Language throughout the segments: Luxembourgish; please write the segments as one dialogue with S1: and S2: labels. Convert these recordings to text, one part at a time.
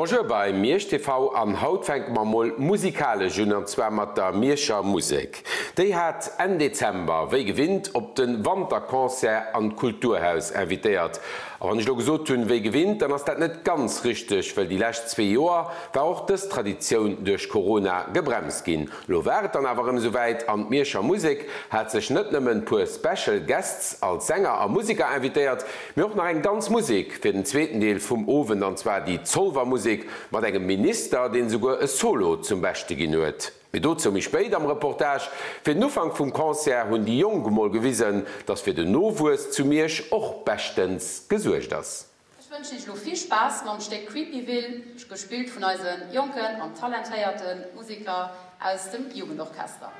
S1: Bonjour bei Miersch TV an haut fänke mer mol musikalesch un an zwar mat der Mierscher Musek. Déi hat Enn Dezember wéi gewinnt op de Wanterconcert an d'Kulturhaus invitéiert. A wann ech lo gesot hunn wéi gewinnt, dann ass dat net ganz richteg, wëll déi lescht zwee Joer war och dës Traditioun duerch Corona gebremst ginn. Lo war et dann awer erëm esouwäit an d'Mierscher Musek hat sech net nëmmen puer Special Guests als Sänger a Musiker invitéiert, Mee och nach eng ganz Musek fir den zweeten Deel vum Owend, an zwar déi Zolwer Musek mat engem Minister, deen esouguer e Solo zum Beschte ginn huet. Mee dozou méi spéit am Reportage. Fir den Ufank vum Concert hunn déi Jonk emol gewisen, dass fir den Nowuess zu Miersch och beschtens gesuergt ass.
S2: Ech wënschen iech elo vill Spaass mam Stéck Creepyville, gespillt vun eise jonken an talentéierte Museker aus dem Jugendorchester.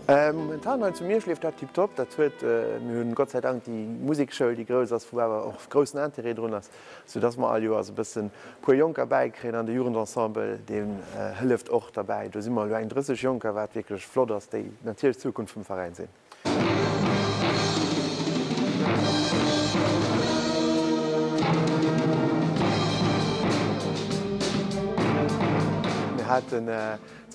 S3: Momentan hei zu Miersch leeft dat tiptop. Dat huet, mir hunn Gott sei Dank déi Musekschoul, déi grouss ass, wou awer och groussen Intérêt drun ass, sou dass mer all Joers e bëssen puer Jonker bäikréien an de Jugendensemble, deen hëlleft och derbäi. Do si mer elo eng 30 Jonker, wat wierklech flott ass, déi natierlech d'Zukunft vum Veräin sinn. Mir haten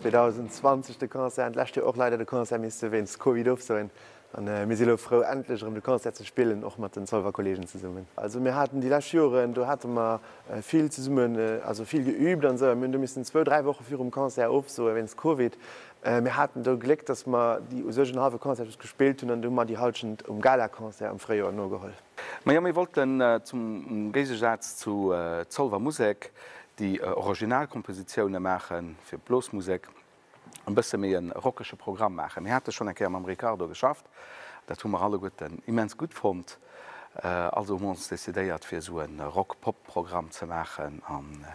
S3: 2020 de Concert an d'lescht Joer och leider de Concert misste wéinst Covid ofsoen. An mir si elo frou, endlech erëm de Concert ze spillen, och mat den Zolwer Kollegen zesummen. Also mir haten déi lescht Joren, do hate mer vill zesummen, also vill geübt an esou, a mir hunn do missen zwou, dräi Woche virum Concert ofsoe wéinst Covid. Mir haten do Gléck, datt mer déi u sech en hallwe Concert just gespillt hunn an du hu mer déi Hallschent um Galaconcert am Fréijoer nogeholl.
S4: Majo, mir wollten zum Géigesaz zu Zolwer Musek, déi Originalkompositioune maache fir Blosmusek, e bësse méi e rockege Programm maachen. Mir hate schonn eng Kéier mam Ricardo geschafft, dat hu mer alleguerten immens gutt fonnt. Also hu mer ons decidéiert, fir esou e Rock-Pop-Programm ze maachen an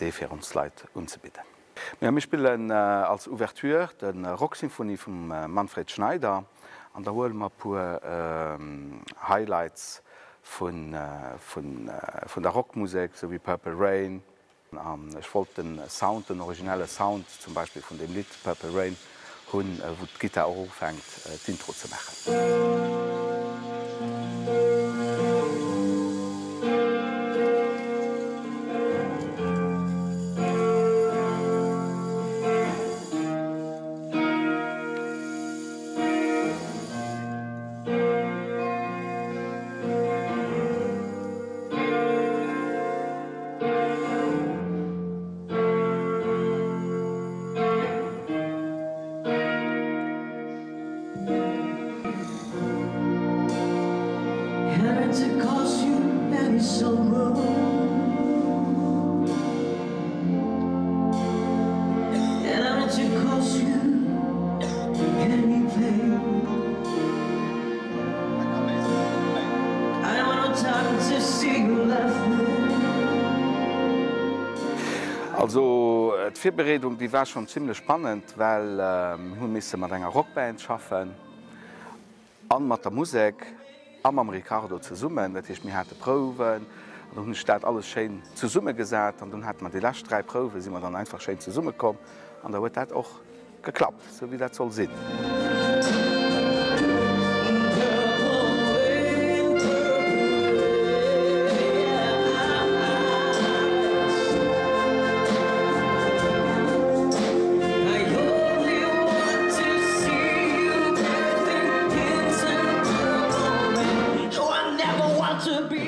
S4: dee fir ons Leit unzebidden. Majo, mir spillen als Ouverture de Rocksymphonie vum Manfred Schneider an da huele mer e puer Highlights vun der Rockmusek, esou wéi Purple Rain, An ech wollt den Sound, den originelle Sound zum Beispill vun deem Lidd Purple Rain hunn, wou d'Gittar och ufänkt d'Intro ze maachen. Also d'Virbereedung déi war schonn zimlech spannend, well mir hu misse mat enger Rockband schaffen an mat der Musek a mam Ricardo zesummen. Dat heescht mir hate Prouwen an do hunn ech dat alles schéin zesummegesat an dunn hate mer déi lescht 3 Prouwe si mer dann einfach schéin zesummekomm an da huet dat och Geklappt, sou wéi dat soll sinn.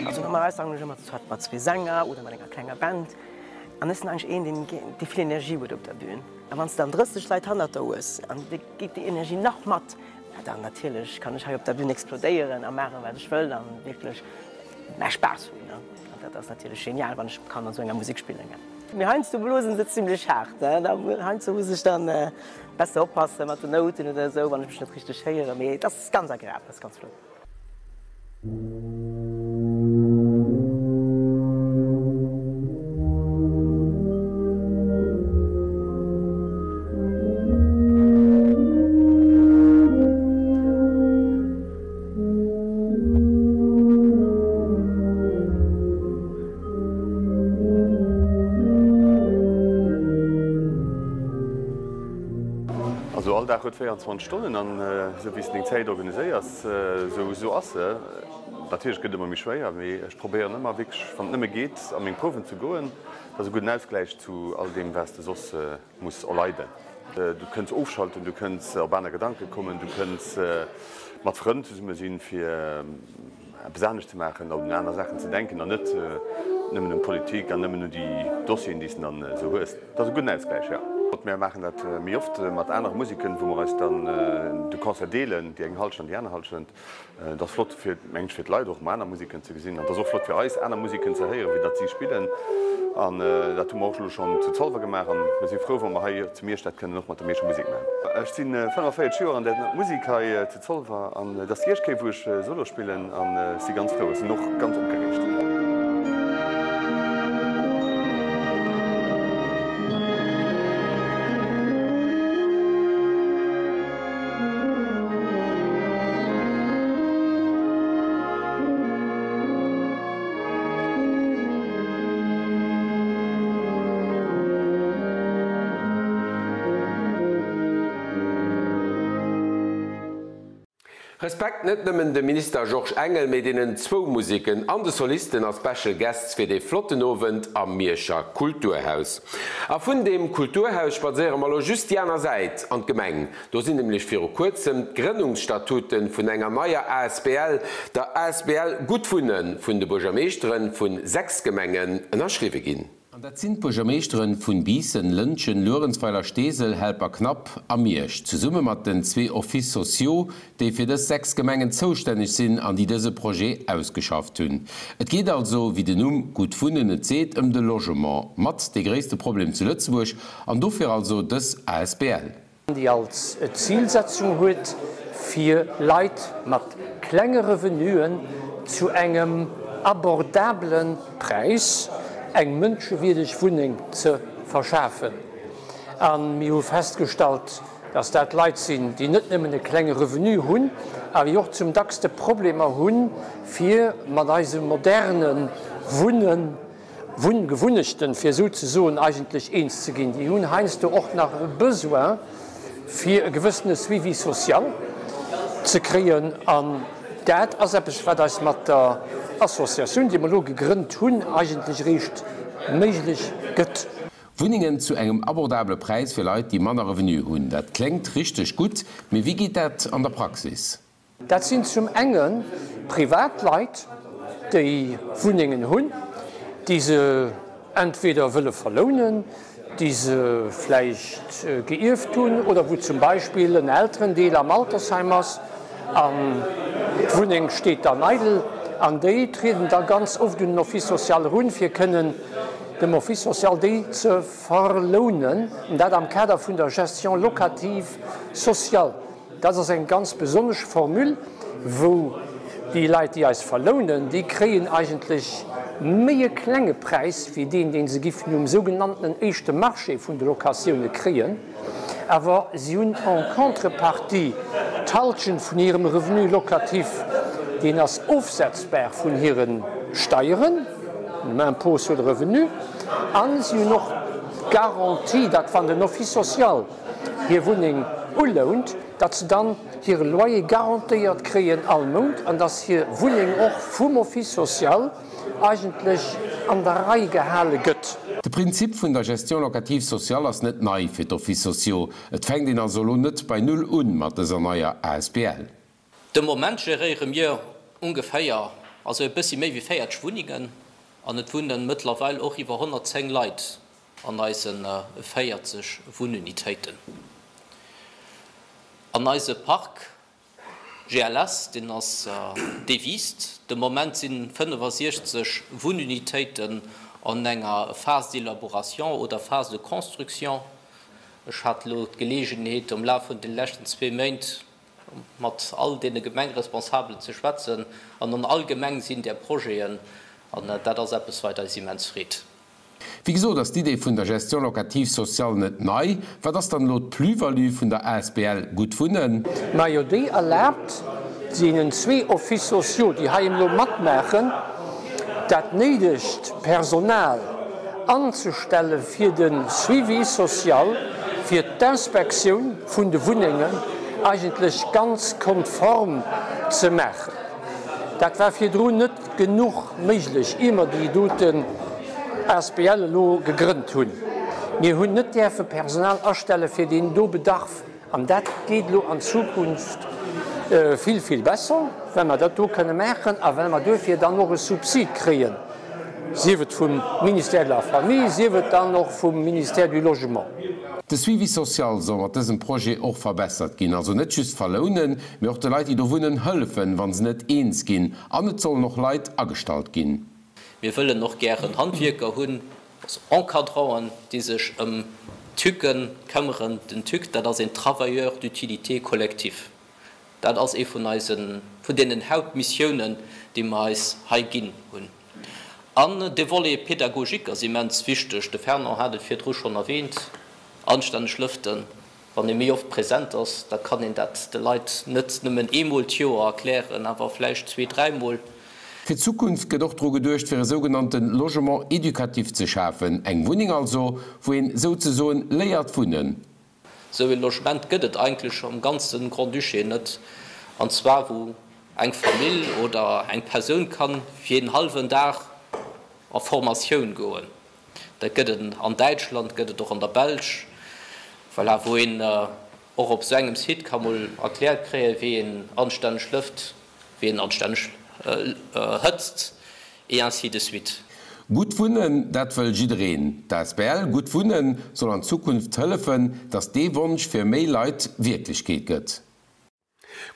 S5: Also normalerweis sangen ech ëmmer soit mat zwee Sänger oder mat enger klenger Band. An ech sinn eigentlech een, deen dee vill Energie huet op der Bühn. A wann s de dann 30 Leit hannert der hues an déi geet déi Energie nach mat, na dann natierlech kann ech hei op der Bühn explodéieren a maachen, wat ech wëll an wierklech mäi Spaass hunn. An dat ass natierlech genial, wann ech kann an esou enger Musek spillen. Mee heiansdo blosen se zimlech haart, heiansdo muss ech dann besser oppassen mat den Nouten oder esou, wann ech mech net richteg héieren. Mee et ass ganz agreabel, ass ganz flott.
S6: Also all Dag huet 24 Stonnen an esou wéi s de deng Zäit organiséiers, esou ass se. Natierlech gëtt et ëmmer méi schwéier, mee ech probéieren ëmmer wierklech, wann et nëmme geet, a meng Prouwen ze goen. Dat ass e gudden Ausgläich zu all deem, wat s de soss muss erleiden. Du kënns ofschalten, du kënns op aner Gedanke kommen, du kënns mat Frënn zesumme sinn, fir eppes anescht ze maachen, un aner Saachen ze denken an net nëmmen un d'Politik an nëmmen un déi Dossieren, déi s de dann esou hues. Dat ass e gudden Ausgläich, jo. Mir maachen dat méi oft mat anere Museken, wou mer eis dann de Concert deelen, déi eng Hallschent an déi aner Hallschent. Et ass flott fir, mengen ech, fir d'Leit och emol aner Musiken ze gesinn. An et ass och flott fir eis, aner Musiken ze héieren, wéi datt si spillen. An dat hu mer och elo schonn zu Zolwer gemaach. An mir si frou, wa mer hei zu Miersch dat kënnen och mat der Mierscher Musek maachen. Ech si 45 Joer an der Musek hei zu Zolwer. An et ass déi éischt Kéier, wou ech Solo spillen. An ech si ganz frou. Ech sinn och ganz opgereegt.
S1: Respekt net nëmmen dem Minister Georges Engel, mee deenen zwou Museken an de Solisten a Special Guests fir dee flotten Owend am Mierscher Kulturhaus. A vun deem Kulturhaus spadséiere mer lo just déi aner Säit an d'Gemeng. Do sinn nämlech viru kuerzem d'Grënnungsstatuten vun enger neier asbl, der asbl Gutt Wunnen, vun de Buergermeeschtere vun 6 Gemengen ënnerschriwwe ginn. An dat sinn d'Buergermeeschteren vun Biissen, Lëntgen, Luerenzweiler, Steesel, Helperknapp a Miersch, zesumme mat den zwee Offices sociaux, déi fir dës 6 Gemengen zoustänneg sinn an déi dëse Projet ausgeschafft hunn. Et geet also, wéi den Numm Gutt Wunnen et seet, ëm de Logement, mat dee gréisste Problem zu Lëtzebuerg, an dofir also dës asbl.
S7: déi als Zilsetzung huet, fir Leit mat klenge Revenuen zu engem abordabele Präis eng mënschewierdeg Wunneng ze verschafen. A mir hu festgestallt, dass dat Leit sinn, déi net nëmmen e klenge Revenu hunn, awer déi och zum dackste Problemer hunn, fir mat eisem moderne Wunnen Wunngewunnechten, fir esou ze soen, eigentlech eens ze ginn. Déi hunn heiansdo och nach e Besoin, fir e gewëssene Suivi social ze kréien. An dat ass eppes, wat eis mat der Associatioun, déi mer elo gegrënnt hunn, eigentlech eréischt méiglech gëtt.
S1: Wunnengen zu engem abordabele Präis fir Leit, déi manner Revenu hunn, dat kléngt richteg gutt. Mee wéi geet dat an der Praxis?
S7: Dat sinn zum enge Privatleit, déi Wunnengen hunn, déi se entweder wëlle verlounen, déi se vläicht geierft hunn oder wou zum Beispill en Elterendeel am Altersheim ass an d'Wunneng steet dann eidel. An déi trieden da ganz oft un den Office social erun, fir kënnen dem Office social déi ze verlounen, an dat am Kader vun der Gestion locative sociale. Dat ass eng ganz besonnesch Formule, wou déi Leit, déi eis verlounen, déi kréien eigentlech méi e klenge Präis wéi deen, dee se giffen um sougenanntenen éischte Marché vun de Locatioune kréien. Awer si hunn en contrepartie d'Halschent vun hirem Revenu locatif, deen ass ofsetzbar vun hire Steieren, dem Impôt sur le revenu, a si hunn och d'Garantie, datt wann den Office social hir Wunneng ulount, datt se dann hire Loyer garantéiert kréien all Mount an datt hir Wunneng och vum Office social eigentlech an der Rei gehale gëtt.
S1: De Prinzip vun der Gestion locative sociale ass net nei fir d'Offices sociaux. Et fänkt een also elo net bei Null un mat dëser neier asbl.
S8: De Moment geréiere mir ongeféier, also e bëssi méi wéi 40 Wunnengen an et wunnen mëttlerweil och iwwer 110 Leit an eise 40 Wunnunitéiten. An eise Park GLS, deen ass, dee wiisst. De Moment si 65 Wunnunitéiten an enger Phase d'élaboration oder Phase de construction. Ech hat elo d'Geleegenheet am Laf vun de leschten zwee Méint. mat all deene Gemengeresponsabelen ze schwätzen. An an all Gemeng sinn där Projeten. An dat ass eppes, wat eis immens freet.
S1: Wéi gesot ass d'Idee vun der Gestion locative sociale net nei. Wat ass dann elo d'Plus-value vun der asbl Gutt Wunnen?
S7: Majo, déi erlaabt deenen zwee Offices sociaux, déi hei elo matmaachen, dat néidegt Personal anzestelle fir de Suivi social, fir d'Inspektioun vun de Wunnengen eigentlech ganz konform ze maachen. Dat war virdrun net genuch méiglech, ier mer déi doten asbl elo gegrënnt hunn. Mir hunn net däerfe Personal astelle fir deen do Bedarf, an dat geet elo an Zukunft vill, vill besser, well mer dat do kënne maachen a well mer duerfir dann och e Subsid kréien, sief et vum Ministère de la Famille, sief et dann och vum Ministère du Logement.
S1: De Suivi social soll mat dësem Projet och verbessert ginn, also net just verlounen, mee och de Leit, déi do wunnen, hëllefen, wa se net eens ginn. An et sollen och Leit agestallt ginn.
S8: Mir wëllen och gären Handwierker hunn, also Encadranten, déi sech ëm d'TÜCen këmmeren. Den TÜC, dat ass een Travailleur d'utilité collective. Dat ass ee vun eisen, vun deenen Hauptmissiounen, déi mer eis hei ginn hunn. An de Volet pédagogique ass immens wichteg. De Fernand hat et virdru schonn erwähnt, anstänneg lëften. Wann ee méi oft present ass, da kann een dat de Leit net nëmmen eemol d'Joer erklären, awer vläicht zwee-, dräimol.
S1: Fir d'Zukunft gëtt och dru geduecht, fir e sougenannte Logement éducatif ze schafen, eng Wunneng also, wou een souzesoen léiert wunnen.
S8: Esou ee Logement gëtt et eigentlech am ganze Grand-Duché net, an zwar wou eng Famill oder eng Persoun kann fir een hallwen Dag a Formatioun goen. Dat gëtt et an Däitschland, gëtt et och an der Belsch, voilà, wou een och op esou engem Site ka mol erkläert kréien, wéi een anstänneg lëft, wéi een anstänneg hëtzt, et ainsi de suite.
S1: Gutt wunnen, dat wëll jiddereen. D'asbl Gutt Wunnen soll an Zukunft hëllefen, datt dee Wonsch fir méi Leit Wierklechkeet gëtt.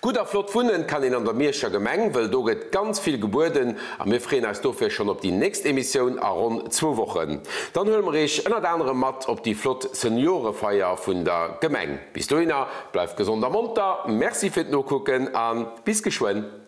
S1: Gutt a flott wunnen kann een an der Mierscher Gemeng, wëll do gëtt ganz vill gebueden a mir freeën eis dofir schonn op déi nächst Emissioun a ronn zwou Wochen. Dann huele mer iech ënnert anerem mat op déi flott Seniorefeier vun der Gemeng. Bis dohinner, bleift gesond a monter, Merci fir d'Nokucken a bis geschwënn.